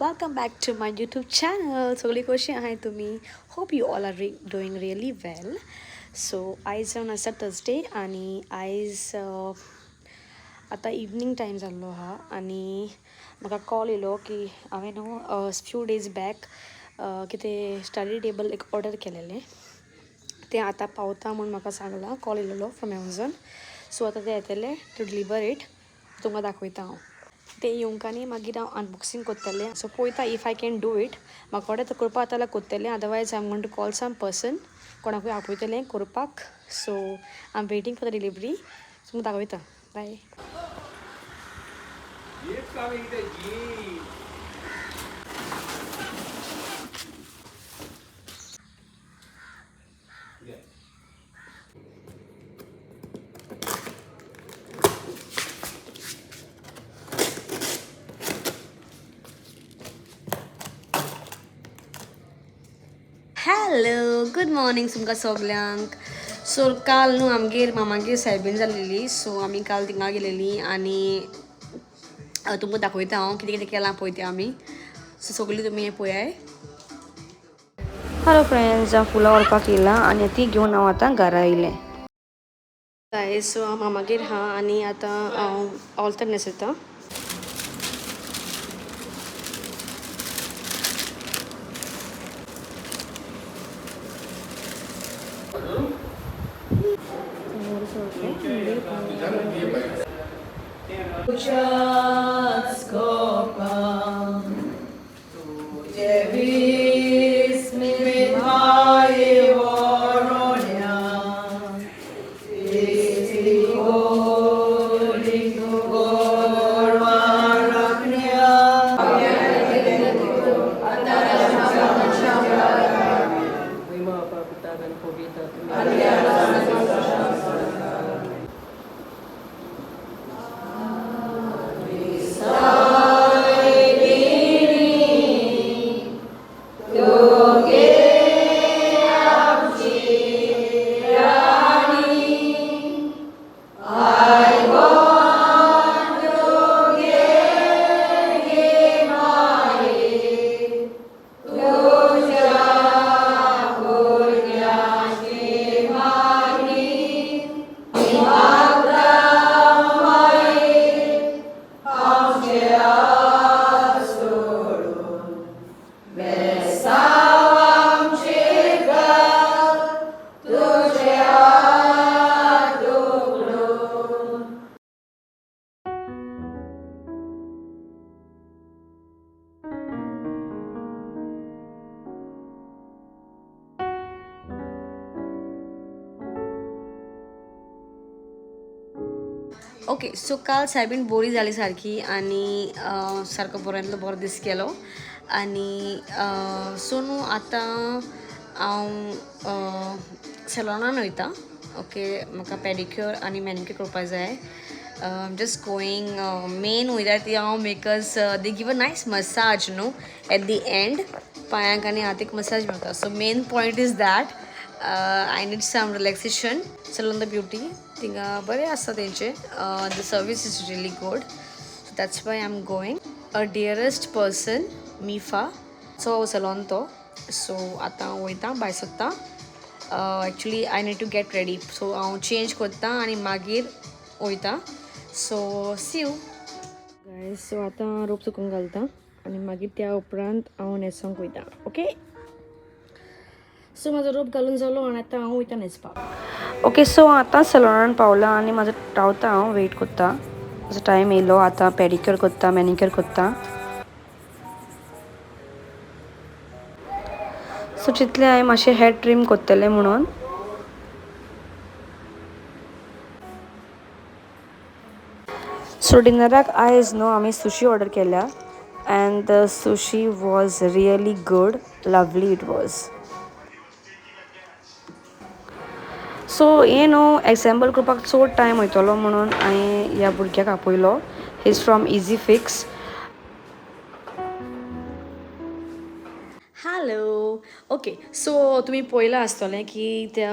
Welcome back to my YouTube channel. सगळी कशी आहाय तुमी? Hope you all are doing really well. So आयज जावन आसा थर्सडे आनी आयज आतां इवनींग टायम जाल्लो आहा आनी म्हाका कॉल येयलो की हांवें न्हू फ्यू डेज बॅक कितें स्टडी टेबल एक ऑर्डर केलेलें, तें आतां पावता म्हूण म्हाका सांगलां. कॉल येयलेलो फ्रॉम एमेझॉन. सो आतां ते येतले टू डिलिवर it. तुमकां दाखयता हांव ते येवंक आनी मागीर हांव अनबॉक्सिंग करतलें. सो पळयता if I can do it. म्हाका कडेन करपा जाता जाल्यार करतलें, otherwise I am going to call some person, कोणाकूय आपयतलें करपाक. So I am waiting for the delivery. तुमकां दाखयता. बाय. हॅलो, गूड मॉर्निंग तुमकां सगल्यांक. सो काल न्हू आमगेर मामागेर सायबीन जाल्लेली. सो आमी काल थिंगा गेलेली आनी तुमकां दाखयता हांव कितें कितें केलां पळय तें आमी. सो सगळीं तुमी पळयाय. हॅलो फ्रेंड्स, हांव फुलां व्हरपाक येयलां आनी ती घेवन हांव आतां घरा येयलें. सो हांव मामागेर आहा आनी आतां हांव ऑल्तर न्हेसयता. ओके, सो काल सायबीन बोरी जाली सारकी आनी सारको बऱ्यांतलो बरो दीस केलो. आनी सो न्हू आतां हांव सॅलोनान वयता. ओके, म्हाका पेडिक्योर आनी मॅनिक्योर करपाक जाय. जस्ट गोईंग मेन वयता ती हांव because they give a nice massage न्हू एट the and. पांयांक आनी हातीक मसाज मेळटा. So main point is that I need some relaxation. Salon the beauty थिंगा बरें आसता तेंचें. The service is really good, so that's why I am going. A dearest person Mifa so salon तो. So आतां वयता भायर सोदता. Actually I need to get ready, so हांव चेंज करता आनी मागीर वयता. So see you guys. So आतां रोप सुकूंक घालता आनी मागीर त्या उपरांत हांव न्हेसोंक वयता. ओके, सो म्हाजो रोप घालून जालो आनी आतां हांव वयता न्हेसपाक. ओके, सो आतां सलोनान पावलां आनी म्हाजो रावता, हांव वेट करता. म्हाजो टायम येयलो. आतां पेडिक्योर करता, मॅनिक्योर करता. सो चिंतलें हांवें मातशें हेड ट्रीम करतलें म्हणून. सो डिनराक आयज न्हू आमी सुशी ऑर्डर केल्या and the sushi was really good, lovely it was. So हें न्हू एसेंबल करपाक चड टायम वयतलो म्हणून हांवें ह्या भुरग्याक आपयलो. He is from easy fix. Hello, okay, so तुमी पळयलां आसतलें की त्या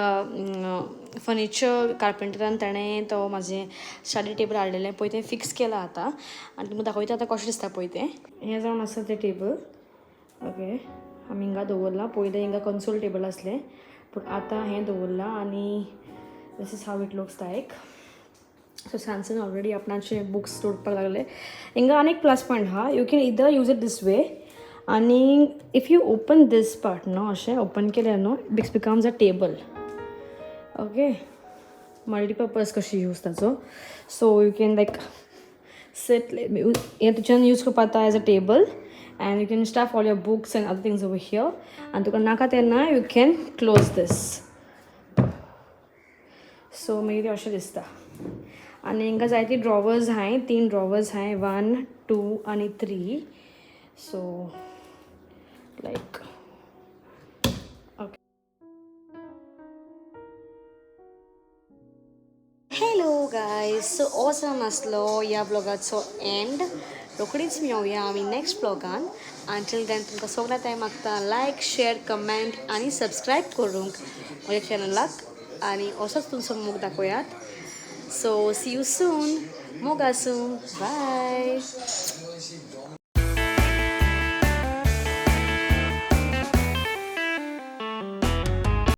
फर्निचर कार्पेंटरान ताणें तो म्हाजें स्टडी टेबल हाडलेलें पळय, तें फिक्स केलां आतां आनी तुमकां दाखयता आतां कशें दिसता पळय तें. हें जावन आसा तें टेबल. ओके, आमी हिंगा दवरलां. पयलें हिंगा कन्सोल टेबल आसलें, पूण आतां हें दवरलां आनी this is how it looks like. So Sanson already आपणाचे बुक्स दवरपाक लागले हिंगा. आनी एक प्लस पॉयंट आहा, you can either use it this way आनी if you open this part न्हू, अशें ओपन केलें न्हू, this becomes a table. Okay, multipurpose कशी यूज ताचो. So you can like sit, हें तुज्यान यूज करपा जाता as a table and you can stuff all your books and other things over here. आनी तुका नाका तेन्ना you can close this. So मागीर तें अशें दिसता. आनी हांकां जायती ड्रॉवर्स आहाय, तीन ड्रॉवर्स आहाय, वन, टू आनी three. So like, okay. Hello guys, so हो जावन आसलो ह्या ब्लॉगाचो एंड. रोखडीच मेळुया आमी नेक्स्ट ब्लॉगान. अंटील then तुमकां सगळ्या टायम मागता, लायक, शेर, कमेंट आनी सबस्क्रायब करूंक म्हज्या चॅनलाक आनी असोच तुमचो मोग दाखयात. सो सी you सून. मोग आसूं, बाय.